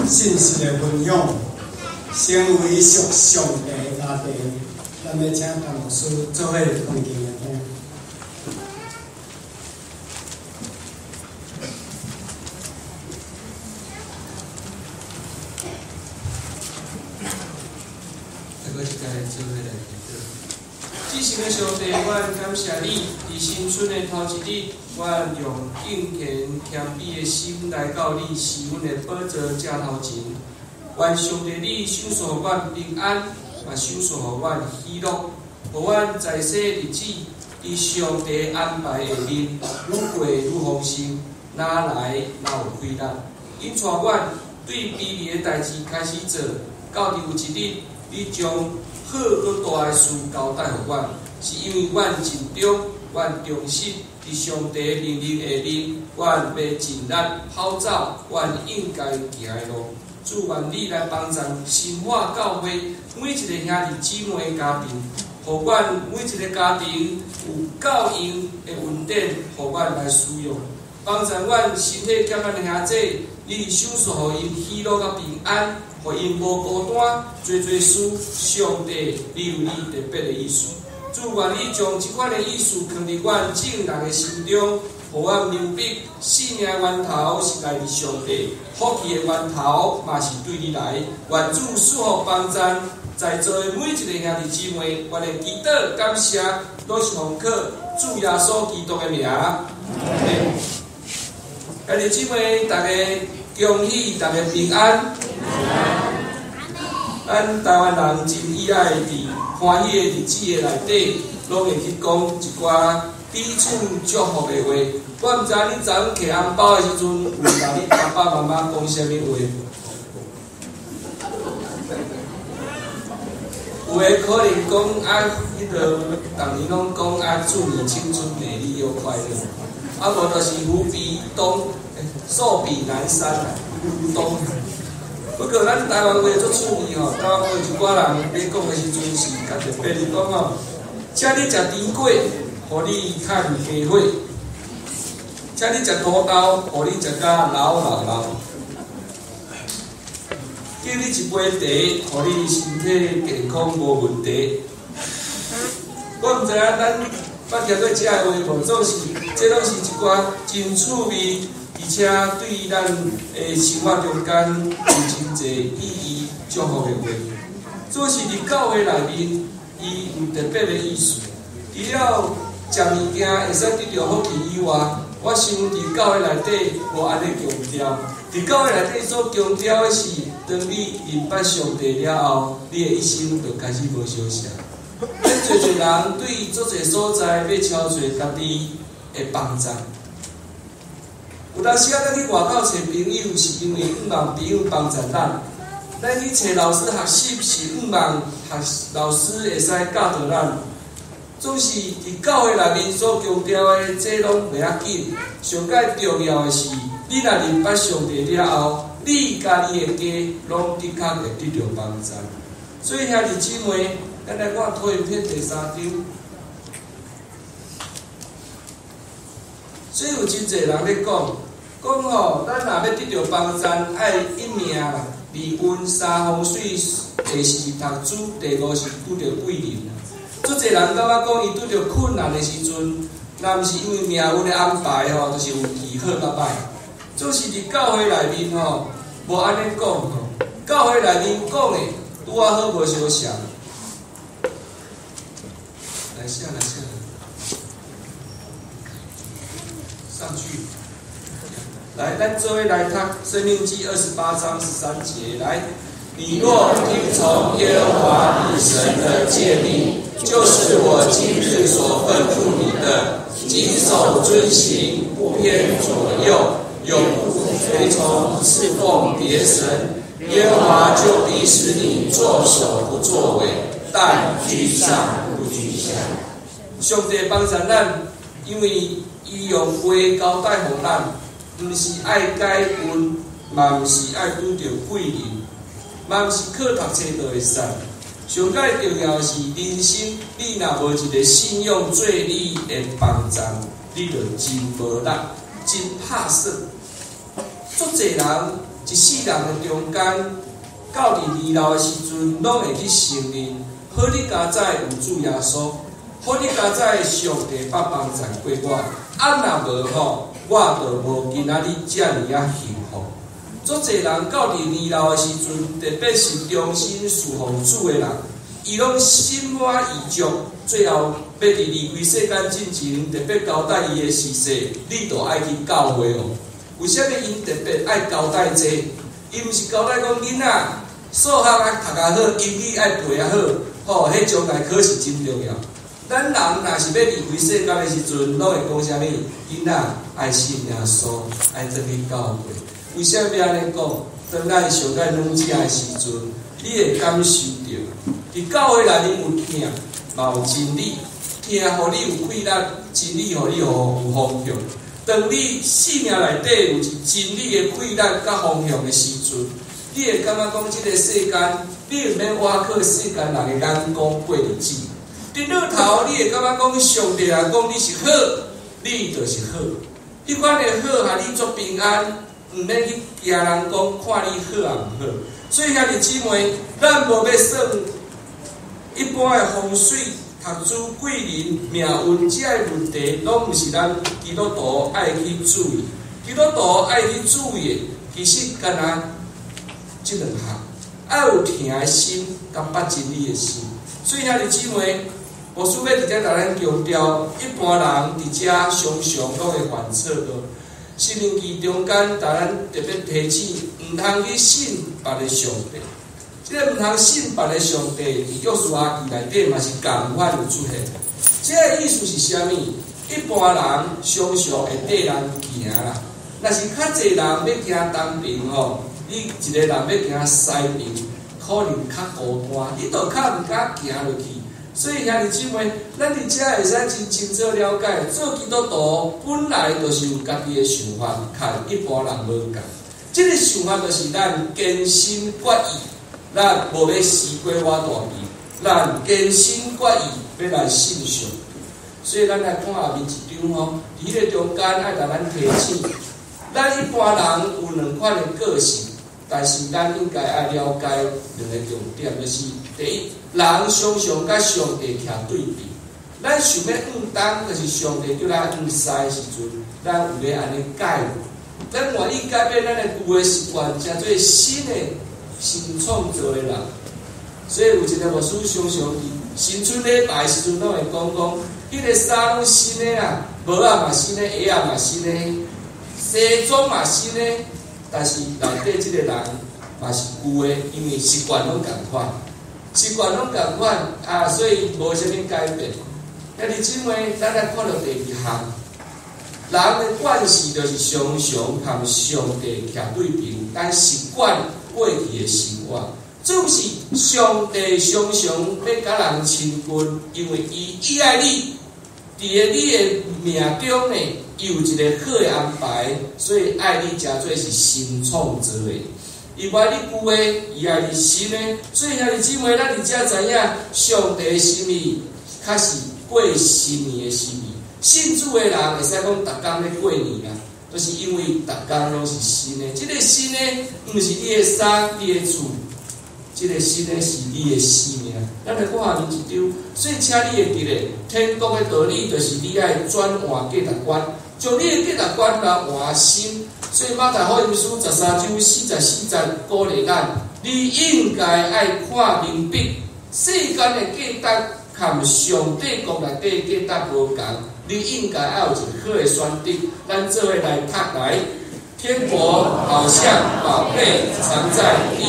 信息的分享，成為屬上帝的家庭。咱欲請唐老師做伙放經來聽。大家一起做伙來祈禱。至聖的上帝，阮感謝你，佇新春的頭一日，阮用敬虔謙卑的心來到你施恩的寶座正頭前。願上帝你賞賜予阮平安，嘛賞賜予阮喜樂，予阮在世日子佇上帝安排下面，愈過愈豐盛，哪來哪有虧力。引帶阮對卑微的代誌開始做，到佇有一日，你將好閣大的事交代予阮，是因為阮盡忠、阮忠實，佇上帝命令下面，阮欲盡力跑走阮應該行的路。主願你來幫助新化教會每一個兄弟姊妹的家庭，予阮每一個家庭有夠用的恩典，予阮來使用，幫助阮身體欠咱的兄弟，你賞賜予𪜶喜樂佮平安，予𪜶無孤單，做做事，上帝，你有你特別的意思。主願你將這款的意思藏佇阮眾人的心中，予阮明白生命源頭是來自上帝，福氣的源頭嘛是對你來。願主賜福幫贊在座的每一個兄弟姊妹，阮的祈禱感謝，攏是奉靠主耶穌基督的名。兄弟姊妹，大家恭喜大家平安。咱台灣人真喜愛佇歡喜的日子的內底，攏會去講一寡彼此祝福的話。我毋知你昨昏摕紅包的時陣，有共你爸爸媽媽講啥物話？有的可能講啊，彼個逐年攏講啊，祝你青春美麗又快樂。啊，無就是虎比東，壽比南山啦，東。不過咱台灣話足趣味吼，台灣話一寡人咧講的時陣是較特別，伊講吼，請你食甜粿，予你趁加火；請你食土豆，予你食甲老老老；敬你一杯茶，予你身體健康無問題。我毋知影咱捌聽過這个話無？總是這攏是一寡真趣味。而且對咱的生活中間有真濟意義祝福的話，總是佇教會內面，伊有特別的意思。除了食物件會使得著福氣以外，我想佇教會內底無按呢強調。佇教會內底所強調的是，當你認捌上帝了後，你的一生就開始無相像。咱濟濟人對足濟所在欲敲揣家己的幫助。有當時啊，咱去外口揣朋友，是因為向望朋友幫助咱；咱去揣老師學習，是向望學老師會使教導咱。總是佇教會內面所強調的，這攏袂要緊。上蓋重要的是，你若認捌上帝了後，你佮你的家攏的確會得著幫助。所以兄弟姊妹，咱來看投影片第三張。所以有真濟人咧講，講吼，咱若欲得著幫贊，愛一命二運三風水，第四是讀書，第五是拄著貴人。足濟人感覺講，伊拄著困難的時陣，若毋是因為命運的安排吼，就是運氣好甲歹。總是佇教會內面吼，無按呢講吼，教會內面講的拄仔好無相像。來下來下。上去，來，咱做伙來讀《申命記》28章13節。來，你若聽從耶和華你神的誡命，就是我今日所吩咐你的，謹守遵行，不偏左右，永不隨從侍奉別神，耶和華就必使你作首不作尾，但居上不居下。上帝幫助咱，因為伊用話交代予咱，毋是愛解運，嘛毋是愛拄著貴人，嘛毋是靠讀冊就會使。上蓋重要的是人生，你若無一個信仰做你的幫助，你就真無力，真拍算。足濟人真一世人的中間，到佇年老的時陣，攏會去承認，好你佳哉有主耶穌，好你佳哉上帝捌幫贊過我。啊，若無吼，我就無今仔日遮爾仔幸福。足濟人到佇年老的時陣，特別是忠心事奉主的人，伊攏心滿意足，最後欲佇離開世間進前，特別交代伊的是說，你著愛去教會哦。為啥物𪜶特別愛交代這個？伊毋是交代講囡仔數學愛讀較好，英語愛背較好，吼，彼將來考試真重要。咱人若是欲離開世間的時陣，攏會講啥物？囡仔愛信耶穌，愛轉去教會。為啥物按呢講？當咱上較軟者的時陣，你會感受著，佇教會內面有疼，嘛有真理，疼予你有氣力，真理予你有方向。當你生命內底有一真理的氣力佮方向的時陣，你會感覺講這个世間，你毋免倚靠世間人的眼光過日子。佇日頭，你會感覺講上帝若講你是好，你就是好。彼款的好，予你足平安，毋免去驚人講看你好抑毋好。所以兄弟姊妹，咱無欲算一般的風水、讀書、貴人、命運這个問題，攏毋是咱基督徒愛去注意。基督徒愛去注意的，其實干焦這兩項，愛有疼的心，佮捌真理的心。所以兄弟姊妹，牧師欲佇遮共咱強調，一般人佇遮常常攏會犯錯誤。申命記中間，共咱特別提醒，毋通去信別个上帝。這个毋通信別个上帝，佇約書亞記內底嘛是仝款有出現。這个意思是啥物？一般人常常會綴人行啦。若是較濟人欲行東爿吼，你一個人欲行西爿，可能較孤單，你就較毋敢行落去。所以兄弟姊妹，咱佇遮會使真清楚了解，做基督徒本來就是有家己的想法，佮一般人無仝。這个想法就是咱堅心決意，咱無欲死過活大病，咱堅心決意欲來信上帝。所以咱來看後面一張吼，佇彼个中間愛共咱提醒，咱一般人有兩款的個性，但是咱應該愛了解兩个重點，就是第一，人常常佮上帝徛對比，咱想欲向東，就是上帝叫咱向西的時陣，咱有咧按呢改無？咱願意改變咱的舊的習慣，成做新的新創造的人。所以有一个牧師常常佇新春禮拜的時陣，攏會講講，彼个衫攏新的啦，帽仔嘛新的，鞋仔嘛新的，西裝嘛新的，但是內底這个人嘛是舊的，因為習慣攏仝款，習慣攏仝款啊，所以無啥物改變。兄弟姊妹，咱來看著第二項，人的慣勢就是常常佮上帝徛對爿，咱習慣過去的生活，總是上帝常常欲佮人親近，因為伊伊愛你，佇个你的命中呢，伊有一个好的安排，所以愛你成做是新創造的。伊無愛你舊的，伊愛你新的。所以兄弟姊妹，咱佇遮知影，上帝的心意較是過新年的心意。信主的人會使講，逐工咧過年啦，就是因為逐工攏是新的。這个新的，毋是你的衫、你的厝，這个新的是你的生命。咱來看下面一張，所以請你會記咧，天國的道理就是你愛轉換價值觀，將你的價值觀來換新。所以馬太福音書13章44節鼓勵咱，你應該愛看明白，世間的價值佮上帝國內底價值無仝，你應該愛有一個好的選擇。咱做伙來讀來，天國好像寶貝藏在地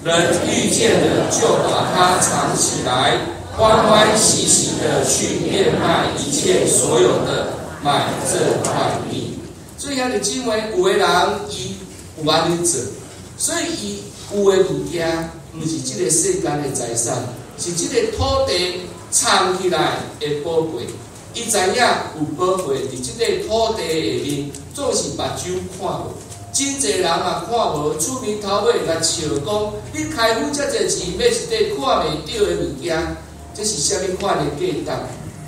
裡，人遇見了就把它藏起來，歡歡喜喜的去變賣一切所有的，買這塊地。所以兄弟姊妹，有的人伊有按呢做，所以伊有的物件，毋是這个世間的財產，是這个土地藏起來的寶貝。伊知影有寶貝佇這个土地下面，總是目睭看無，真濟人嘛看無，出面頭尾共笑講，你開付遮濟錢買一塊看袂著的物件，這是啥物款的價值？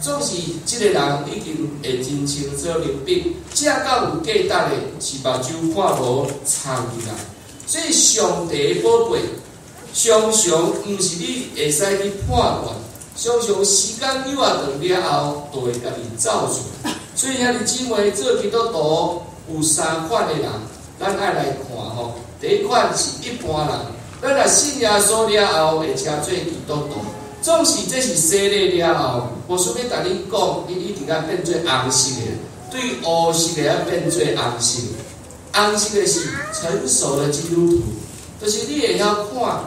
總是這個人已經會真清楚明白，這較有價值的是目睭看無藏起來。所以上帝的寶貝，常常毋是你會使去判斷，常常時間有啊長了後，就會家己走出來。所以兄弟姊妹，做基督徒有三款的人，咱愛來看吼。第一款是一般人，咱若信耶穌了後，會稱做基督徒。總是這是洗禮了後，無需欲共你講，你一定愛變做紅色的，對烏色的愛變做紅色。紅色的是成熟的基督徒，就是你會曉看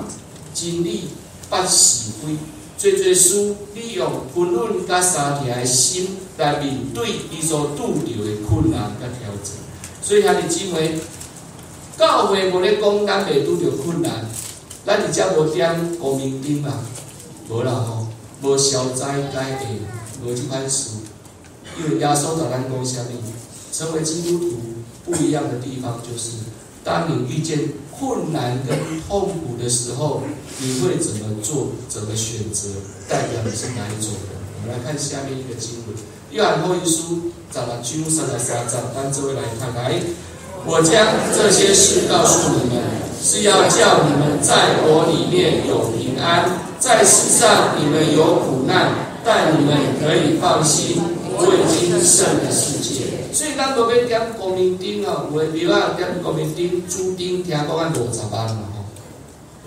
真理，捌是非，濟濟事你用溫軟佮相疼的心來面對伊所拄著的困難佮挑戰。所以兄弟姊妹，教會無咧講咱袂拄著困難，咱佇遮無點光明燈嘛？無啦吼，無消災解厄，無這款事。因為耶穌共咱講啥物？成為基督徒不一樣的地方，就是當你遇見困難跟痛苦的時候，你會怎麼做？怎麼選擇？代表你是哪一種人？我們來看下面一個經文，《約翰福音書》16章33節，咱這位來看，來，我將這些事告訴你們，是要叫你們在我裡面有平安。在世上你們有苦難，但你們可以放心，我已經勝了世界。所以咱無欲點光明燈哦，有的廟仔點光明燈，主燈聽講愛50萬嘛吼。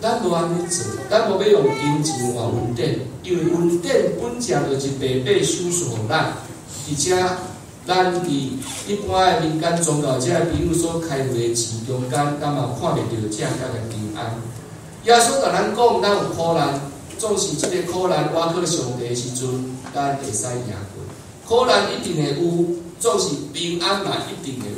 咱無按呢做，咱無欲用金錢換恩典，因為恩典本正就是白白賞賜予咱，而且咱佇一般的民間宗教，這朋友所開會的錢中間，咱嘛看袂著這樣的平安。耶穌共咱講，咱有苦難，總是這个苦難倚靠上帝的時陣，咱會使贏過。苦難一定會有，總是平安嘛一定會有。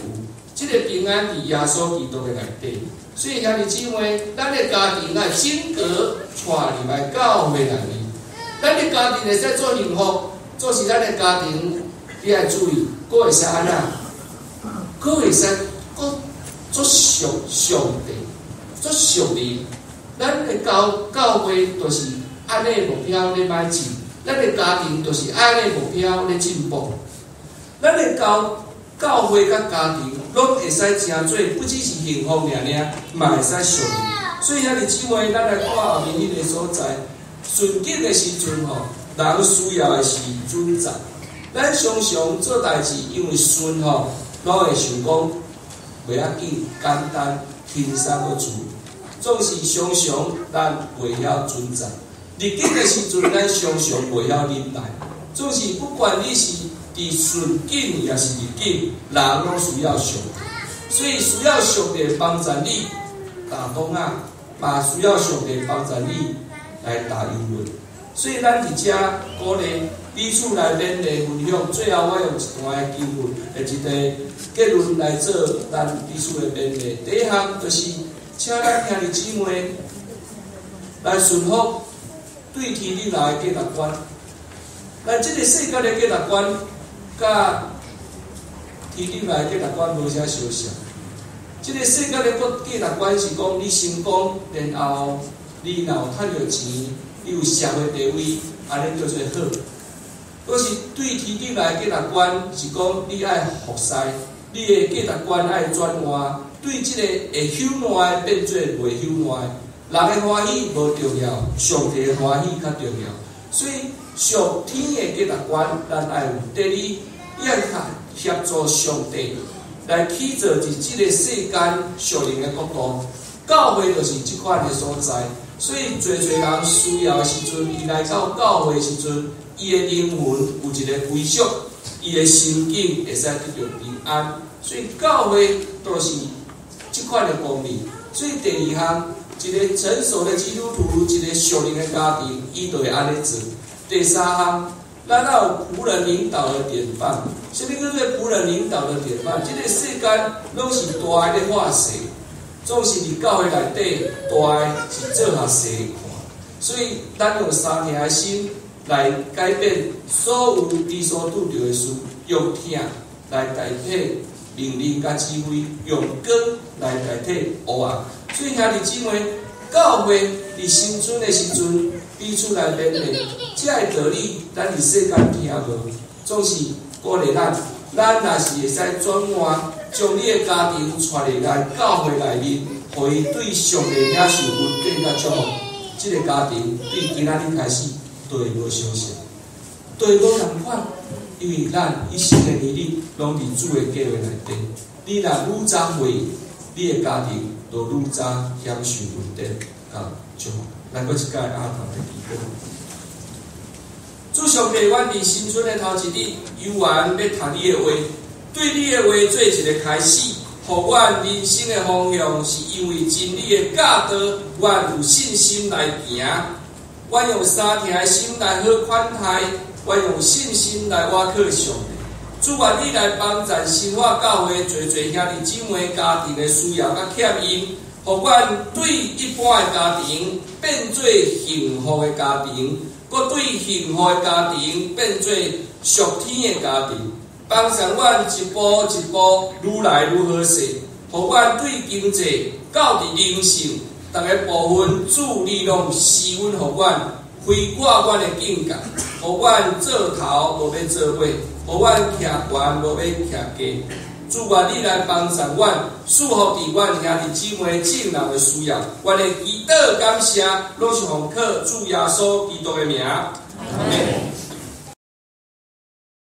這个平安佇耶穌基督的內底。所以兄弟姊妹，咱的家庭愛整個帶入來教會內面。咱的家庭會使做幸福，做是咱的家庭，你愛注意，閣會使按怎？閣會使閣做屬上帝，做屬靈。咱的教會就是按呢目標咧邁進，咱的家庭就是按呢目標咧進步。咱的教會佮家庭攏會使成做，不只是幸福爾爾，嘛會使屬靈。所以兄弟姊妹，咱來看後面彼个所在，順境的時陣吼，人需要的是準則。咱常常做代誌，因為順吼，攏會想講袂要緊，簡單輕鬆去處理。總是常常咱袂曉準則。逆境的時陣，咱常常袂曉忍耐。總是不管你是佇順境抑是逆境，人攏需要上帝。所以需要上帝幫助你打擋仔，嘛需要上帝幫助你來踏油門。所以咱佇遮鼓勵彼此來勉勵分享。最後我用一段的經文，一個結論來做咱彼此的勉勵。第一項就是，請咱兄弟姊妹來順服對天頂來的價值觀。咱這个世間的價值觀，佮天頂來的價值觀無啥相像。這个世間的價值觀是講你成功，然後你若有趁著錢，你有社會地位，按呢叫做好。閣是對天頂來的價值觀是講你愛服侍，你的價值觀愛轉換，對這个會朽爛的變做袂朽爛的。人的歡喜無重要，上帝的歡喜較重要。所以屬天的價值觀，咱愛有。第二，你愛協助上帝來起造佇這个世間屬靈的國度。教會就是這款的所在。所以，濟濟人需要的時陣，伊來到教會的時陣，伊的靈魂有一個歸屬，伊的心境會使得著平安。所以，教會都是這款的功能。所以，第二項，一個成熟的基督徒，一個屬靈的家庭，伊就會按呢做。第三項，咱要有僕人領導的典範。啥物叫做僕人領導的典範？這个世間攏是大的咧畫小，總是佇教會內底，大的是做予細的看。所以，咱用相疼的心來改變所有你所拄著的事，用疼來代替命令佮指揮，用光來代替黑暗。所以兄弟姊妹，教會佇新春的時陣彼此來勉勵，這个道理咱佇世間聽無，總是鼓勵咱。咱若是會使轉換，將你的家庭帶入來教會內面，予予伊對上帝領受恩典佮祝福。這个家庭對今仔日開始都會無相像，都會無仝款，因為咱一生的年日攏佇主的計劃內底。你若愈早回應，你的家庭就愈早享受恩典佮祝福。來，閣一擺阿頭來祈禱。主上帝，阮佇新春的頭一日，有緣欲讀你的話，對你的話做一个開始，予阮人生的方向是因為真理的教導，阮有信心來行。阮用相疼的心來好款待，阮用信心來倚靠上帝。主願你來幫助新化教會濟濟兄弟姊妹家庭的需要佮欠用，予阮對一般的家庭變做幸福的家庭，閣對幸福的家庭變做屬天的家庭。幫助阮一步一步愈來愈好勢，予阮對經濟到佇靈性，逐个部分主你攏施恩予阮，開闊阮的境界，予阮做頭無欲做尾，予阮徛懸無欲徛低。主願你來幫助阮，賜福佇阮兄弟姊妹眾人的需要。阮的祈禱感謝，攏是奉靠主耶穌基督的名。阿門。